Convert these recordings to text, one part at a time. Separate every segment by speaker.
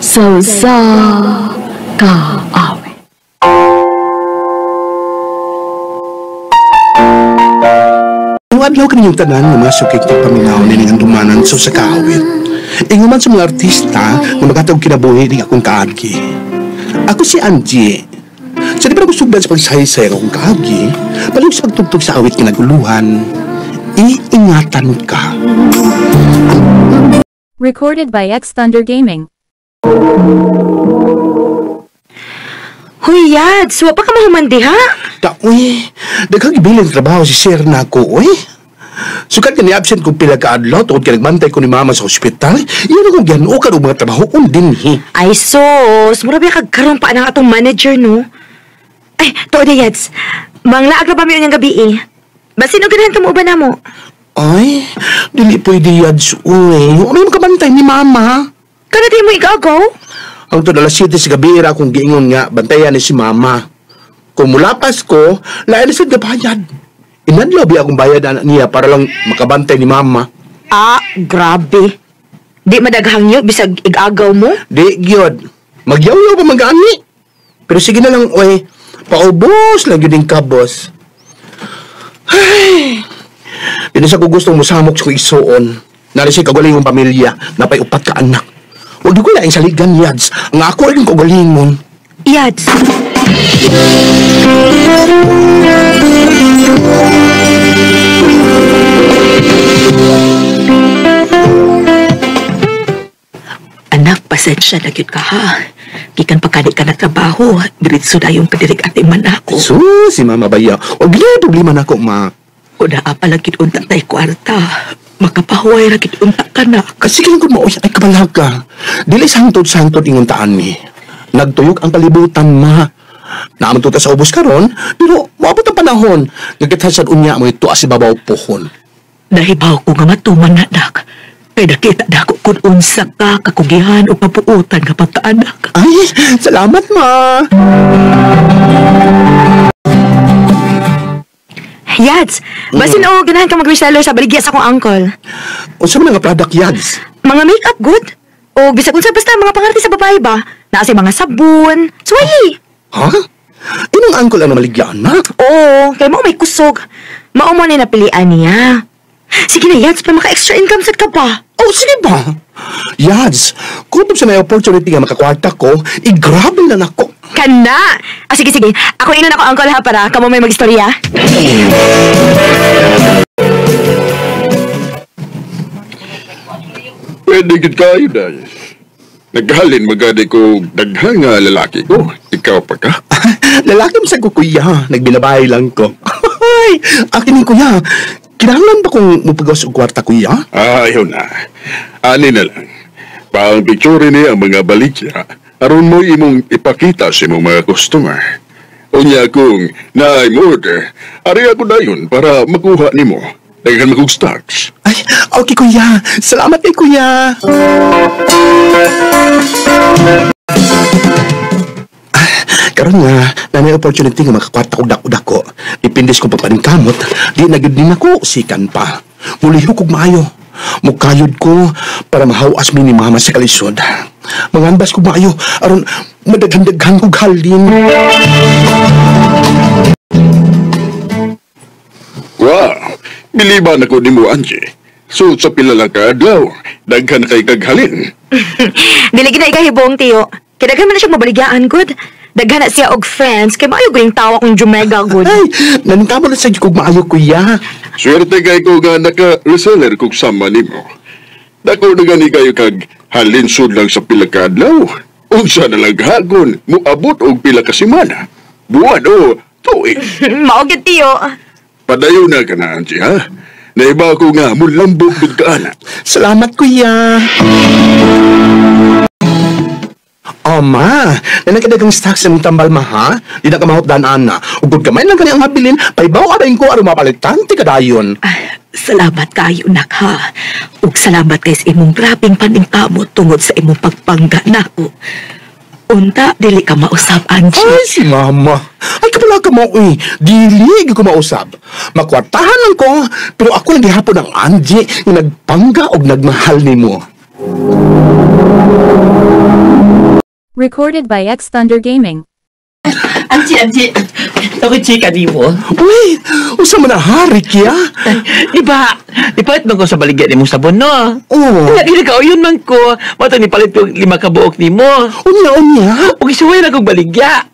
Speaker 1: Sa usa ka awit.
Speaker 2: Ang adlaw kaninyong tanan ng mga sukik na paminaw nining handumanan sa usa ka awit. Ingon man sa mga artista nga magatag kinabuhi ning akong kaagi. Ako si Angie. Sa di pa nagusugdan sa pagsaysay akong kaagi, palihog sa pagtugtog sa awit nga naguluhan, iingatan ka.
Speaker 3: Recorded by X Thunder Gaming.
Speaker 4: Huy, Yads, wa pa ka mahuman diha?
Speaker 2: Uy, daghang gibilin trabaho si sir na ako, uy. Sukat ka ni-absent kong pila ka adlaw tungod kay nagbantay ko ni mama sa ospital. Iyon akong gihanukan og mga trabaho kong dinhi.
Speaker 4: Ay, sos, mura ba kagkaroon pa ang atong manager, no? Ay, tuod na, Yads. Manglaag na ba mi unyang gabi, eh? Basin og ganahan ka mo uban na mo.
Speaker 2: Ay, dili pwede, Yads, uy. Ano yung makabantay ni mama?
Speaker 4: Kana di mo igagaw?
Speaker 2: Ang to alas 7 sa gabi ra akong giingon nga bantayan ni si mama. Kung mulapas ko, lain na sad bayad. Inadlaw bi akong bayad anak niya para lang makabantay ni mama.
Speaker 4: Ah, grabe. Di madaghang niyo bisag igagaw mo?
Speaker 2: Di gyud. Magyaw-yaw pa magani. Pero sige na lang, oy. Paubos lang gyud ning kabos. Ay. Di na sa ko gustong mosamok sa isuon. Nari siya kagalingon pamilya, napay upat ka anak. Huwag di ko laing saligan, Yads. Ang ako ay kagalingon.
Speaker 4: Yads.
Speaker 5: Anak, pasensya na gyud ka ha. Gikan pa kani ka na trabaho, diretso na yung kadirig ate man ako.
Speaker 2: So, si Mama Baya. Huwag na problema na ako, ma.
Speaker 5: Una pa lang gyud unta tay kwarta. Makapahuway ra gyud unta ka na.
Speaker 2: Kasi lang kung maoy ay kabalaga. Dili sangtod-sangtod ingon taan ni. Nagtuyok ang kalibutan, ma. Naaman to ta sa ubos karon, pero moabot ang panahon. Nagkatasad unya mo ito as babaw pohon.
Speaker 5: Nahibaw ko nga matuman na, nak. Kay nakita na ako kung unsa ka kakugihan o kapuutan nga pagkaanak.
Speaker 2: Ay, salamat, ma.
Speaker 4: Yads, basin o ganahan ka mag-reseller sa baligya sa akong uncle.
Speaker 2: Unsa man nga product, Yads?
Speaker 4: Mga makeup good. O bisag unsa basta mga pangarti sa babae ba? Naa say mga sabon. Suwayi.
Speaker 2: Ha? Inong uncle ang namaligyan na?
Speaker 4: Oo, kay mao may kusog. Mao mo na napilian niya. Sige na, Yads, pa maka-extra income sad ka pa.
Speaker 2: Oh, sige ba? Yads, kung sa may opportunity nga makakwarta ko, i-grabe na nako.
Speaker 4: Kana! Ah, sige, sige. Ako inon ako, uncle, ha, para kamo may mag-istorya.
Speaker 6: Pwede gid kayo, day. Naghalin magadi ko daghang nga lalaki ko. Ikaw pa ka?
Speaker 2: Lalaki mo sa ko, kuya. Nagbinabay lang ko. Ay, akin ni kuya. Kinahanglan ba kung mupagawas og kwarta, kuya?
Speaker 6: Ayaw na. Ani na lang. Paang picture ni ang mga baligya. Aron mo imong ipakita sa imong mga customer. Unya kung naay mo order, ari ako dayon para makuha nimo. Daghan magug stocks.
Speaker 2: Ay, okay kuya. Salamat kay kuya. Karon nga, na may opportunity nga makakwarta og dako-dako. Dipindis ko pagpaning kamot, di na gyud ni nako sikan pa. Mulihok og maayo. Mukayod ko para mahawas mi ni mama sa kalisod. Manganbas ko maayo aron madaghan-daghan kog halin.
Speaker 6: Wow, biliban ako nimo, Angie. So sa pila lang ka adlaw, daghan kay kaghalin.
Speaker 4: Dili gid na ikahibong, tiyo. Kay daghan man na siya mabaligyaan, good. Daghan na siya og friends, kay maayo gyud tawa kong jumega, good.
Speaker 2: Ay, naningkamo na sa kog maayo, kuya.
Speaker 6: Swerte kay ko nga naka-reseller kog sama nimo. Dako na gani kayo kag halin sud lang sa pila ka adlaw. Unsa na lang hagon, moabot og pila ka semana. Buwan o tuig.
Speaker 4: Mao gyud, tiyo.
Speaker 6: Padayon na ka na, Angie, ha? Naiba ko nga, mulambog gud ka, anak.
Speaker 2: Salamat, kuya. Oh, ma, nanagkadagang stocks sa mong tambal, ma, ha? Di na ka mahutdan, ana. Ugod kamay lang kani ang habilin, paibaw adayin ko aron mapalitante ka dayon.
Speaker 5: Ay, salamat kayo, nak, ha? Ug salamat kay sa imong grabing paningkamot tungod sa imong pagpangga nako. Unta, dili ka mausab, Angie.
Speaker 2: Ay, si mama. Ay, kapala ka mo, uy. Dili ko mausab. Makwartahan lang ko, pero ako lang gihapon ang Angie nga nagpangga og nagmahal nimo.
Speaker 3: Recorded by X Thunder Gaming.
Speaker 7: Angie, Angie. Ako chika di mo.
Speaker 2: Uy, usa man na hari kya?
Speaker 7: Di ba? Ipalit man ko sa baligya ni mong sabon, no?
Speaker 2: Oo.
Speaker 7: Hindi ka, yun man ko. Mato ni palit ko 5 ka buok ni mo.
Speaker 2: Unya, unya.
Speaker 7: O gisuway na kong baligya.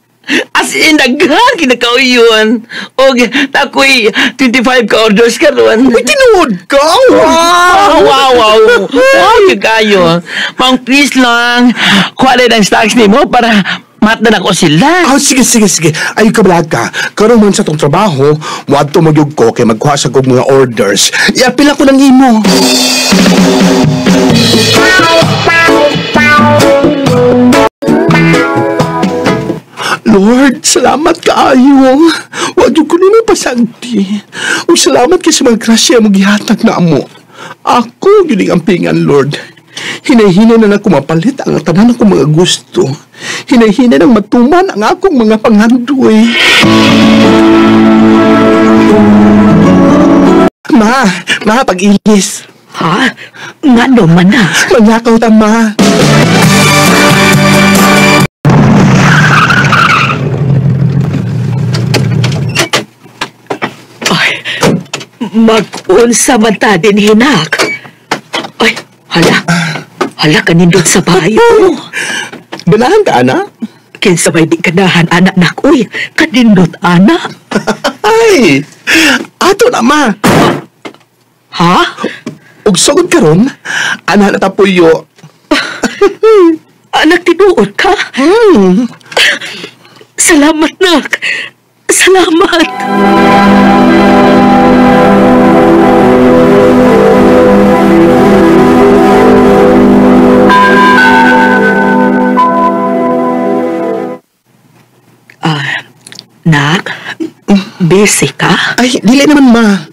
Speaker 7: As in, daghan kinakauyon. O takoy 25 ka orders karon.
Speaker 2: Uy, tinuod ka? Wow!
Speaker 7: Wow, wow, wow. Wow, kayo. Mang please lang. Kuha na ng stocks ni mo para matdan ako sila.
Speaker 2: Ah, sige, sige, sige. Ay, kabalag ka. Karon man sa tong trabaho, muadto magyug ko kay magkuha sa kog mga orders. Iapil ako ng imo. Lord, salamat kaayo. Wag jud ko nimo pasagdi. Ug salamat kay sa mga grasya mo gihatag na amo. Ako gyud ang ampingan, Lord. Hinay-hinay na nako mapalit ang tanan akong mga gusto. Hinay-hinay nang matuman ang akong mga pangandoy. Ma, ma, pag-ilis.
Speaker 5: Ha? Ngano man na?
Speaker 2: Manakaw ta, ma.
Speaker 5: Ay, mag-unsa man ta din hinak. Ay, hala. Hala, kanindot sa bayo.
Speaker 2: Ganahan ka, ana?
Speaker 5: Kinsa may di ganahan, anak nak. Uy, kanindot, ana.
Speaker 2: Ay, ato na, ma.
Speaker 5: Ha?
Speaker 2: Ug sugod karon, ana na tapuyo.
Speaker 5: Anak, tinuod ka? Salamat, nak. Salamat. Nak, busy ka?
Speaker 2: Ay, dili naman, ma.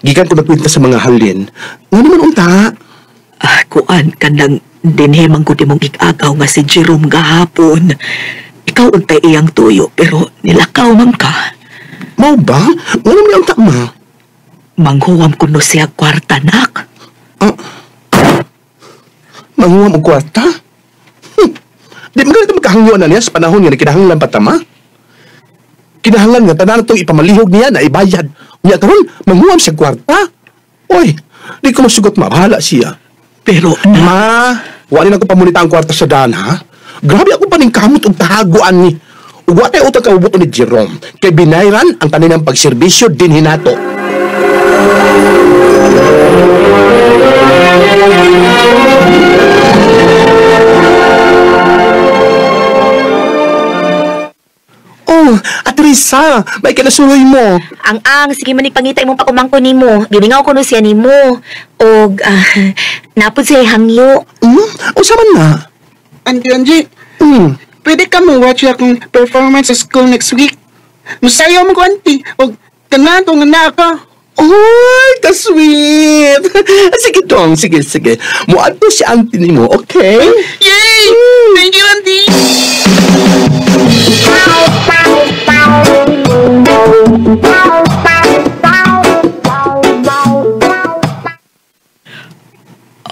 Speaker 2: Gikan ko nagkwenta sa mga halin. Nga naman unta?
Speaker 5: Kuan ka nang dinhimang ko di mong ikagaw nga si Jerome gahapon. Ikaw untay iyang tuyo, pero nilakaw man ka.
Speaker 2: Mao ba? Nga naman unta, ma?
Speaker 5: Manghuwam ko no siya kwarta, nak.
Speaker 2: Manghuwam og kwarta? Di man ganito magkahangyo na niya sa panahon nga kinahanglan pa ta, ma? Kinahanglan nga tanan itong ipamalihog niya na ibayad. Niya karon manghuwam siya kwarta. Oy, di ko masugot, ma. Bahala siya.
Speaker 5: Pero, na...
Speaker 2: Ma, wala na ko pamunita ang kwarta sa daan, ha? Grabe ako pa ning kamot og tahaguan ni. Ug wa tay utang kaubuto ni Jerome. Kay binayran ang tanin ng pagserbisyo din hinato. Oh, Ate Risa, may kinasuloy mo.
Speaker 4: Ang sige manig pangita imong pakumangko nimo. Giningaw ko no siya nimo. Og napod siya hangyo.
Speaker 2: Usa man na?
Speaker 8: Auntie Angie, pwede ka mo watch akong performance sa school next week. Musayaw mo ko, auntie. Og tanan ko nga na ako.
Speaker 2: Oy, ka-sweet. Sige dong, sige, sige. Muadto si auntie nimo, okay?
Speaker 8: Yay! Thank you, auntie!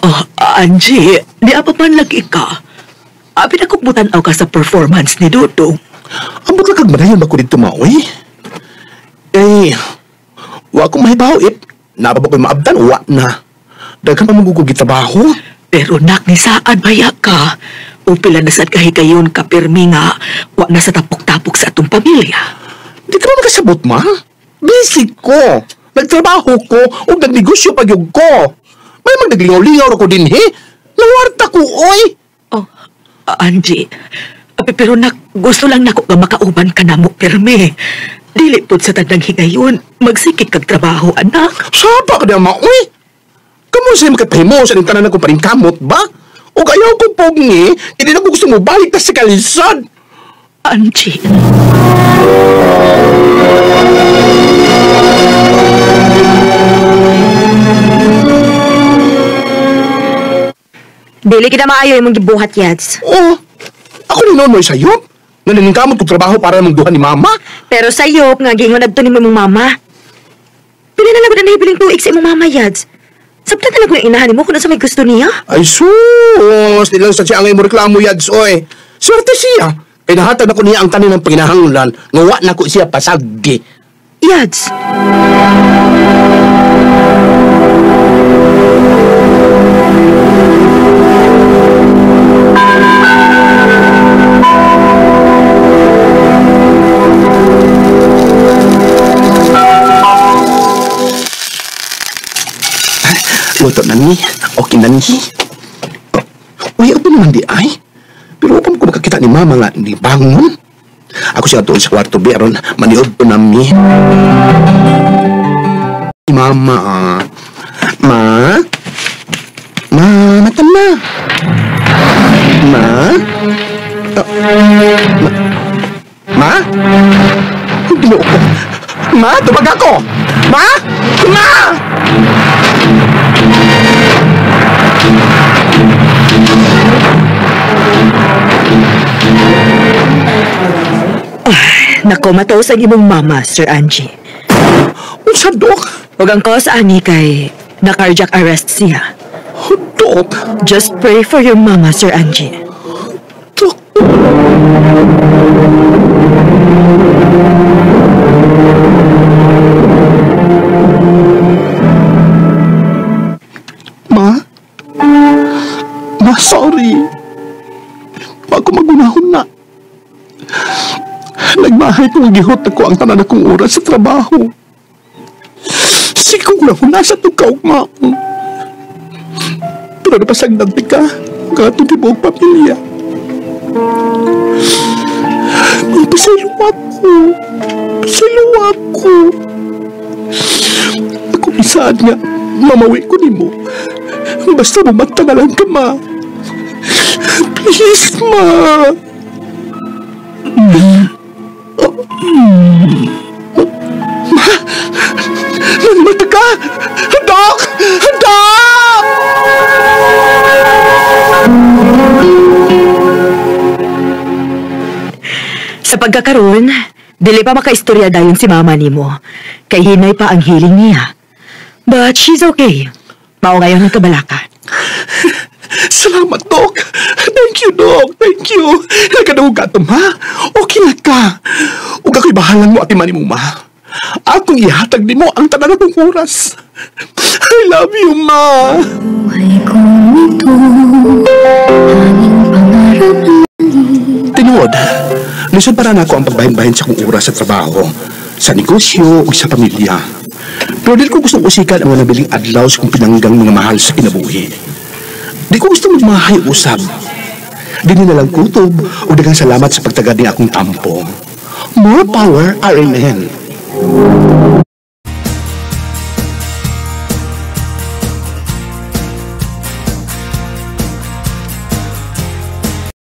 Speaker 5: Oh, Angie, di apa man lagi ka. Abi na kong butanaw ka sa performance ni Dudong.
Speaker 2: Ambot lang kag madayon ba ko dito, maoy? Eh, wa akong mahibaw, ip. Napa ba ko'y maabdan? Wa na. Daghan pa mong gugug trabaho.
Speaker 5: Pero nak, ni saan baya ka? O pila na sad kahigayon ka pirmi nga, wa na sa tapok-tapok sa atong pamilya.
Speaker 2: Di ka ba makasabot, ma? Busy ko. Nagtrabaho ko o nagnegosyo pag yug ko. May magnaglingaw-lingaw ko din, he? Nawarta ko, oy!
Speaker 5: Oh, Angie, pero nak, gusto lang nako nga makauban ka na mo, pirmi. Dili pod sa tanang higayon, magsikig kag trabaho, anak.
Speaker 2: Saba ka na, ma, oy! Kamu sa'yo makatahimo sa tanan akong paningkamot ba? O ayaw ko pogngi, hindi na ko gusto mo balik ta sa kalisod.
Speaker 5: Angie.
Speaker 4: Dili kita maayo imong gibuhat, Yads.
Speaker 2: Oh, ako ni noon mo sayop. Nananingkamot kong trabaho para namang duha ni mama.
Speaker 4: Pero sayop nga giingon adto nimo imong mama. Pila na lang ko na nahibiling tuig sa imong mama, Yads. Sabtan na lang ko yung inahan nimo kung unsa may gusto niya.
Speaker 2: Ay sus, di lang sa siya ang imong reklamo, Yads, oy. Swerte siya. Pinahatag ako niya ang tanin ng panginahanglan. Ngawa na ko siya pasagdi.
Speaker 4: Yads.
Speaker 2: Luto na ni. Okay na ni. Uy, ako naman di ay. Pero upang ko makakita ni mama nga ni bangon. Ako siya doon sa kwarto, be, aron maniod po nami. Mama. Ma? Ma, mata na. Ma? Ma? Ma? Ginoo ko. Ma, tubag ako! Ma? Ma!
Speaker 4: Nako, mataos ang imong mama, Sir Angie.
Speaker 2: Unsa, Dok?
Speaker 4: Huwag ang cause ani kay na cardiac arrest siya.
Speaker 2: Dok?
Speaker 4: Just pray for your mama, Sir Angie.
Speaker 2: Dok? Ma? Ma, sorry. Bago magunahon na. Nagmahay kong gihot ako ang tanan akong oras sa trabaho. Sikong na nasa itong kaugma. Pero napasagdan ka, katong tibuok pamilya. Pasaylo ako. Pasaylo ako. Ako isaan nga, mamawi ko nimo. Basta mamata na lang ka, ma. Please, ma. Ma! Mata ka! Dok! Dok!
Speaker 4: Sa pagkakaroon, dili pa makaistorya dayon si mama nimo. Kay hinay pa ang healing niya. But she's okay. Mao ngayon ang kabalaka.
Speaker 2: Salamat, Dok. Thank you, Dok. Thank you. Nagkadawag ka ito, ma. Okay na ka. Huwag ako'y bahalan mo at imani mo, ma. Akong ihatag ni mo ang tanan akong oras. I love you, ma. Tinuod, lisod para na ako ang pagbahin-bahin sa akong oras sa trabaho, sa negosyo o sa pamilya. Pero di ko gustong usikan ang mga nabiling adlaw sa kong pinanggang mga mahal sa kinabuhi. Di ko gusto magmahay usab. Di nila lang kutob o daghang salamat sa pagtagad ni akong tampo. More power, RMN.